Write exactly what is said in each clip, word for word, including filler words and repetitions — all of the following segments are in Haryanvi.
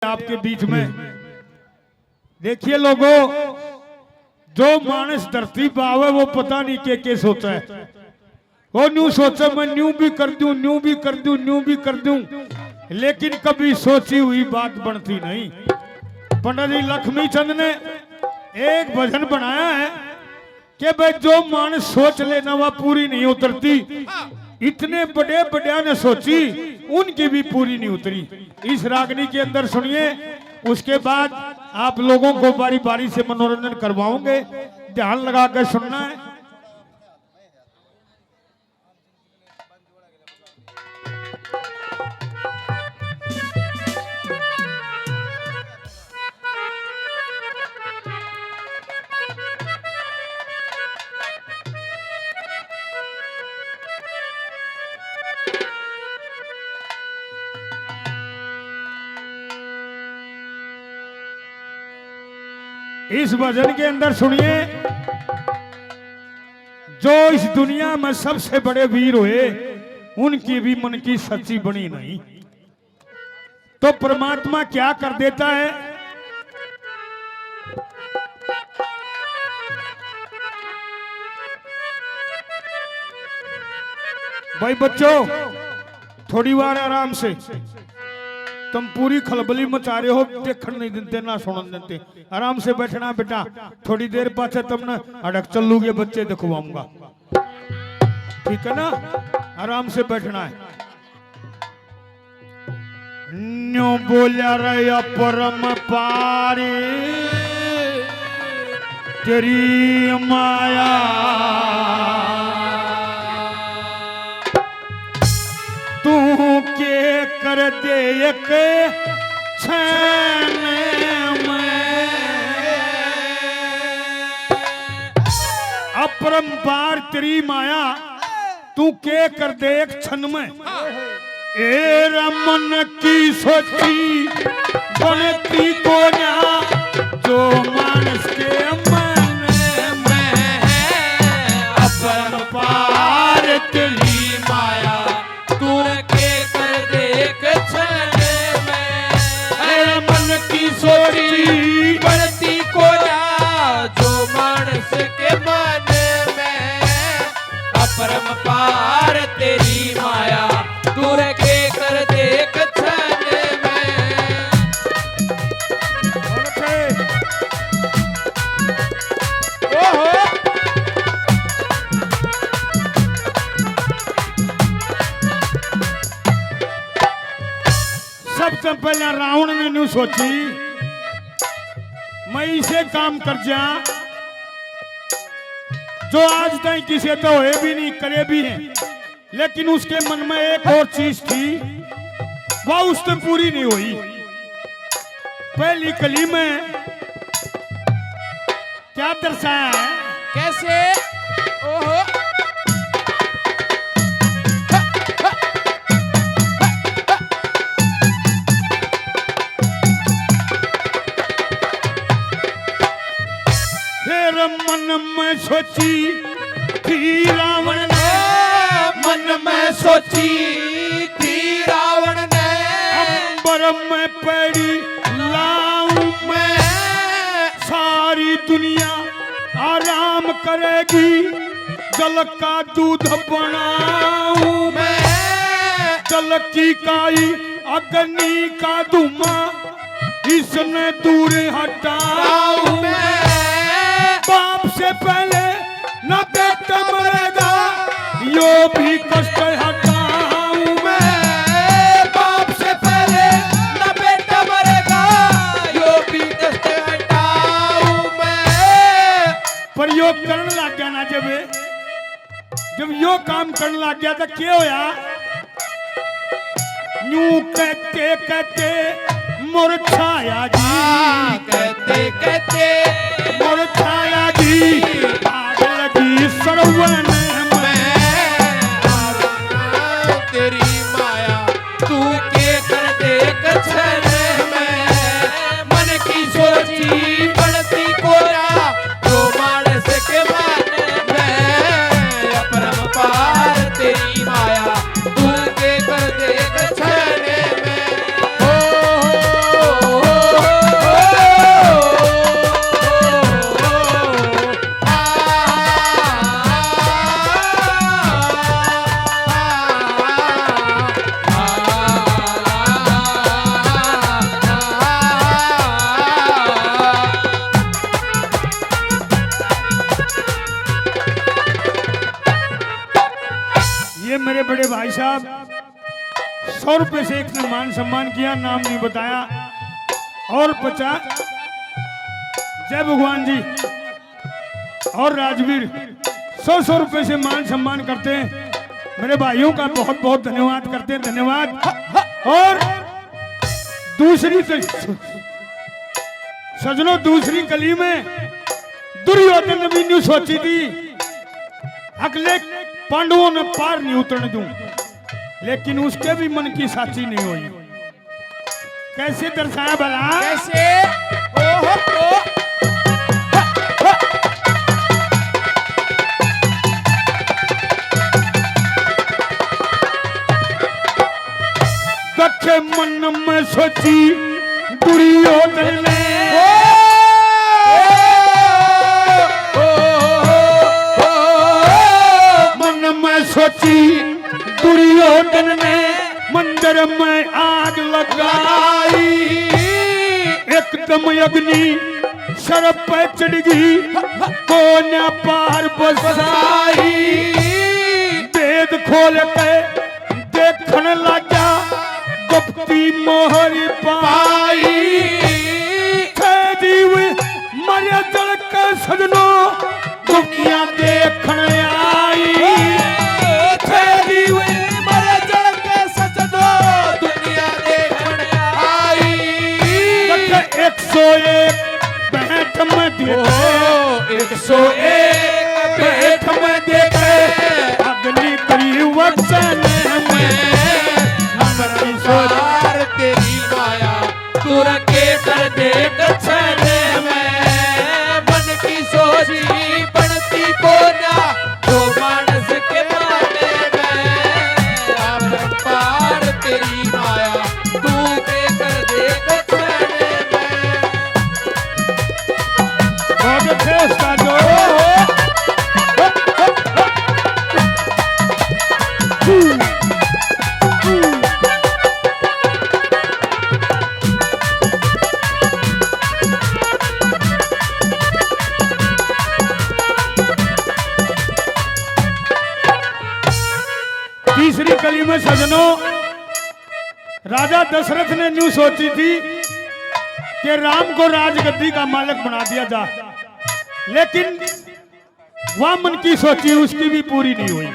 आपके बीच में। देखिए लोगों, जो मानस धरती पे आवे, वो पता नहीं के के सोचे। वो न्यू सोचे, मैं न्यू भी कर दूं, न्यू भी कर दूं, न्यू भी कर दूं, लेकिन कभी सोची हुई बात बनती नहीं। पंडित जी लक्ष्मी चंद ने एक भजन बनाया है कि भाई, जो मानस सोच लेना, वह पूरी नहीं उतरती। इतने बड़े बड़े ने सोची, उनकी भी पूरी नहीं उतरी। इस रागनी के अंदर सुनिए, उसके बाद आप लोगों को बारी बारी से मनोरंजन करवाऊंगे। ध्यान लगा के सुनना है। इस भजन के अंदर सुनिए, जो इस दुनिया में सबसे बड़े वीर हुए, उनकी भी मन की सच्ची बनी नहीं। तो परमात्मा क्या कर देता है? भाई बच्चों, थोड़ी बार आराम से, तुम पूरी खलबली मचा रहे हो, देखण नहीं देते ना सुणन देते। आराम से बैठना बेटा, थोड़ी देर पाछे तुमने अड़क चलूगे, बच्चे दिखवाऊंगा, ठीक है ना? आराम से बैठना है। न्यू बोल्या रे अपरंपार तेरी माया, तू के कर दे एक क्षण में। अपरंपार तेरी माया, तू के कर दे एक क्षण में। ए रे मन की सोची बनती कोन्या, जो मानस के मन में है। अपरंपार तेरी माया, तू के कर दे एक क्षण में। ए रे मन की सोची बनती कोन्या, जो मानस के मन में। अपरंपार तेरी माया, तू के कर दे एक क्षण में। ओहो। सबसे पहले रावण ने न्यू सोची, मैं इसे काम कर जा, जो आज ताई किसे तो होए भी नहीं, करे भी हैं, लेकिन उसके मन में एक और चीज थी, वह उससे पूरी नहीं हुई। पहली कली में क्या दर्शाया है? कैसे? ओहो। फिर मन में सोची थी रावण ने, मन में सोची थी रावण ने, अंबर में पैड़ी लाऊं मैं, सारी दुनिया आराम करेगी, जल का दूध बनाऊं मैं, जल की काई अग्नि का धुआं, इसने दूर हटाऊं मैं। बाप से पहले ना बेटा मरेगा, यो भी कष्ट हटाऊं मैं। बाप से पहले ना बेटा मरेगा, यो भी कष्ट हटाऊं मैं। पर यो करण लग गया ना, जब, जब यो काम करण लग गया तो क्या होया? न्यू कहते कहते मुरझाया जी, हाँ, कहते कहते मुरझाया जी, आग लगी सरवन में। तेरी माया तू के कर दे एक क्षण में, मन की सोची बनती कोन्या, जो मानस के मन में। अपरंपार तेरी माया तू के कर दे एक क्षण में। हो, हो, भाई साहब, सौ रुपए से एक ने मान सम्मान किया, नाम नहीं बताया, और पचास, जय भगवान जी, और राजवीर सौ सौ रुपए से मान सम्मान करते हैं। मेरे भाइयों का बहुत बहुत धन्यवाद करते हैं, धन्यवाद। और दूसरी तो, सजनों, दूसरी कली में दुर्योधन ने भी न्यू सोची थी, अगले पांडवों ने पार नहीं उतरने दूं, लेकिन उसके भी मन की साची नहीं हुई। कैसे दर्शाया भला? कैसे? ओहो, ओ। दखे मन में सोची दुर्योधन ने, मन में सोची दुर्योधन ने मंदिर में आग लगाई। एकदम अग्नि सर पे चढ़ गई, कोन्या पार बसाई। भेद खोल के देखण लाग्या, गुप्ती मोहर पाई। थे जीव मरे जल के सजनो, दुनिया देखण आई। थे जीव मरे जल के सजनो, दुनिया देखण आई। देखे एक सौ एक बैठ में देखे, ओ, एक सौ एक बैठ में देखे, अग्नि परिवचन में। संसार तेरी माया, तू रखे कर दे कछन में। मन की सोची बनती कोना, जो मानस के माने में। आप पार तेरी माया, तू के कर दे कछन में। बहुत अच्छे उस्तादों। तीसरी कली में सजनों, राजा दशरथ ने न्यू सोची थी कि राम को राजगद्दी का मालिक बना दिया जाए, लेकिन वह मन की सोची उसकी भी पूरी नहीं हुई।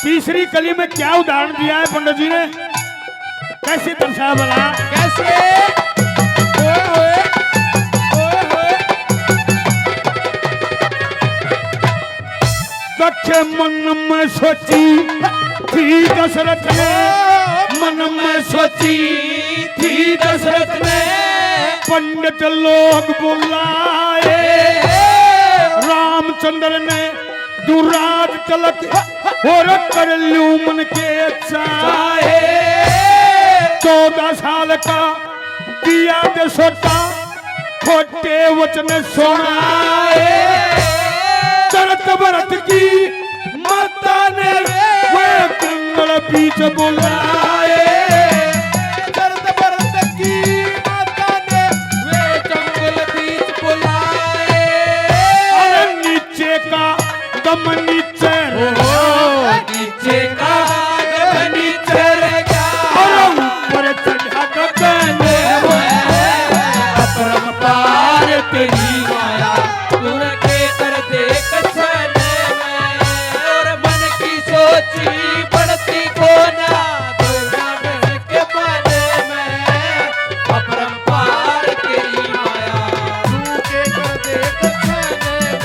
तीसरी कली में क्या उदाहरण दिया है पंडित जी ने, कैसे दर्शाया भला? कैसे? ओए होए, ओए होए। दखे मन में सोची थी दशरथ ने, मन में सोची थी दशरथ ने, पंडित लोग बुलाए। रामचंद्र ने दुराज तिलक और कर लूं मन के चाहे। चौदह साल का दिया दसोटा, खोटे वचन सुनाए। चरत भरत की माता ने वे जंगल बीच बुलाए। चरत भरत की माता ने वे जंगल बीच बुलाए। अरे नीचे का दम नीचे रह गया। ओहो, नीचे का दम नीचे रह गया। अरे ऊपर चढ़ा गगन में। अपरंपार तेरी माया, तू रखे कर दे कछन में। और मन की सोची बढ़ती कोना, दो जान के मन में। अपरंपार तेरी माया, तू के कर दे कछन में।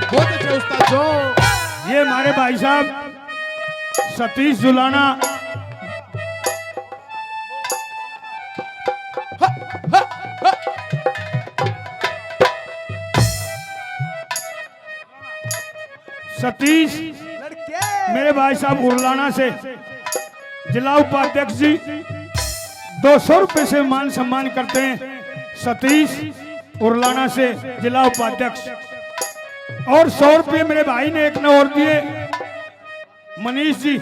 बहुत अच्छे उस्ताद जो। ये हमारे भाई साहब सतीश जुलाना। सतीश, लड़के। मेरे भाई साहब उरलाना से जिला उपाध्यक्ष जी दो सौ रुपए से मान सम्मान करते हैं। सतीश उरलाना से जिला उपाध्यक्ष। और सौ रुपये मेरे भाई ने एक ने और दिए, मनीष जी,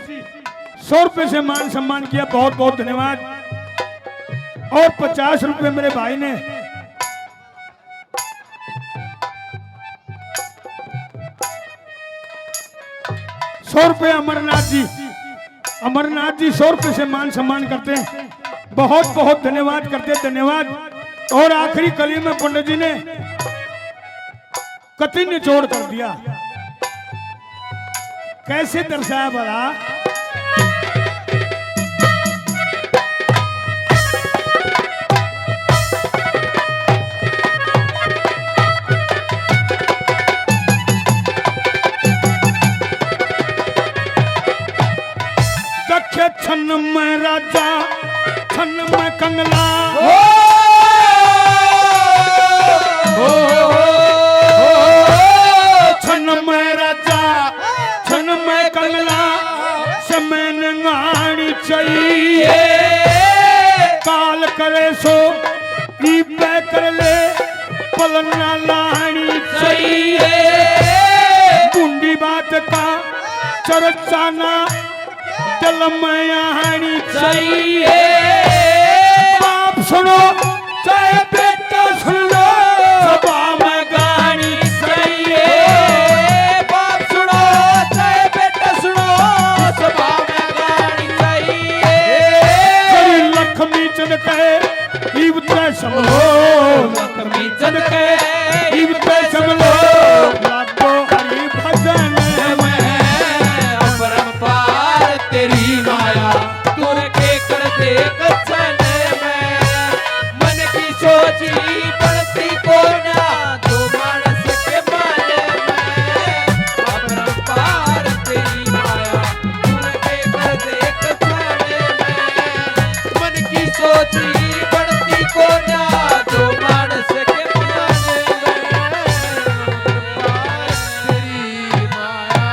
सौ रुपये से मान सम्मान किया, बहुत बहुत धन्यवाद। और पचास रुपये मेरे भाई ने, सौ रुपये अमरनाथ जी, अमरनाथ जी सौ रुपये से मान सम्मान करते हैं, बहुत बहुत धन्यवाद करते हैं, धन्यवाद। और आखिरी कली में पंडित जी ने कति निचोड़ कर दिया, कैसे दर्शाया भला। रखे छन में राजा, छन में कंगला। हो, हो, हो, हो, छन में राजा, छन में कंगला, समय नंगानी चाहिए। काल करे सो इबे कर ले, पलना लानी चाहिए। बूंदी बात का चर्चा ना दिल में आनी चाहिए। बाप सुनो चाहे बेटा सुन लो, सभा में गानी चाहिए। बाप सुनो चाहे बेटा सुनो, सभा में गानी चाहिए। श्री लक्ष्मी चंद कहे इब तै संभलो, लक्ष्मी चंद कहे इब तै संभलो, लागो हरि भजन में। अपरंपार तेरी माया, तुर के कर दे कच्छन में। मन की सोची बनती कोना, दो मानस के मन में। अपरंपार तेरी माया, तुर के कर दे कच्छन में। मन की सोची बनती कोना, दो मानस के मन में। तेरी माया।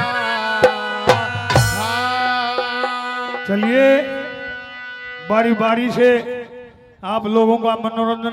हाँ। चलिए, बारी बारी से आप लोगों का मनोरंजन